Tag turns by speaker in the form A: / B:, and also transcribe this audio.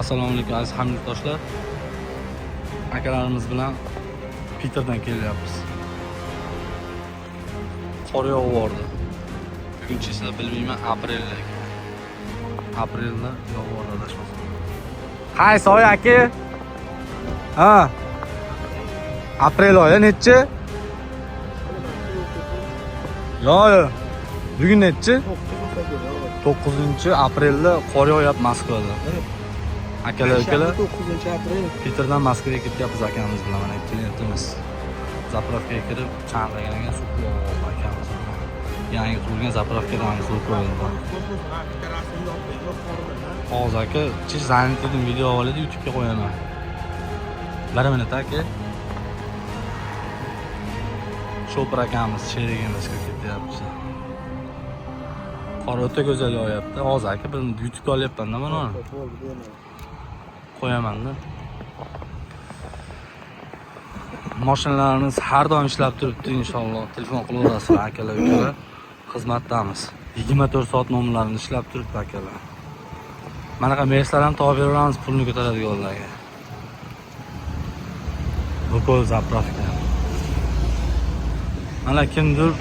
A: Assalomu alaykum, aziz hamyurtdoshlar. Akalarimiz bilan Piterdan kelyapmiz. Qor yog'ib yubordi. Bugun числа bilmayman, aprel lekin. Aprelda yog'ib yubordi, adashmasam. Qaysi oy, aka? Ha. Aprel oyi nechi? Yo'q, yo'q. Bugun nechi? 9 aprelda qor yog'yapti Moskvada. Akalar, ukalar,
B: 9 aprel.
A: Piterdan Moskvaga ketyapmiz akamiz bilan, mana klientimiz. Заправка ga kirib, chang'igan ekan, suv quyib akamiz bilan. Yangi qurilgan заправка dan suv qo'yildi. Hozir, aka, чуть занят edim, video oladi, YouTube'ga qo'yaman. Bir minut, aka. Shopir akamiz, sherigimiz kirib ketyapmiz. Qor o'ta go'zal yog'yapti. Hozir, aka, bir YouTube'ga olyapman-da buni. Qo'yaman-da. Mashinalarimiz har doim ishlab turibdi, inshaalloh. Telefon qilaverasizlar, akalar, ukalar. Xizmatdamiz. 24 soat nomerlarimiz ishlab turibdi, akalar. Manaqa Merslar ham topib beraveramiz pulni ko'taradiganlarga. Lukol заправка. Mana kimdir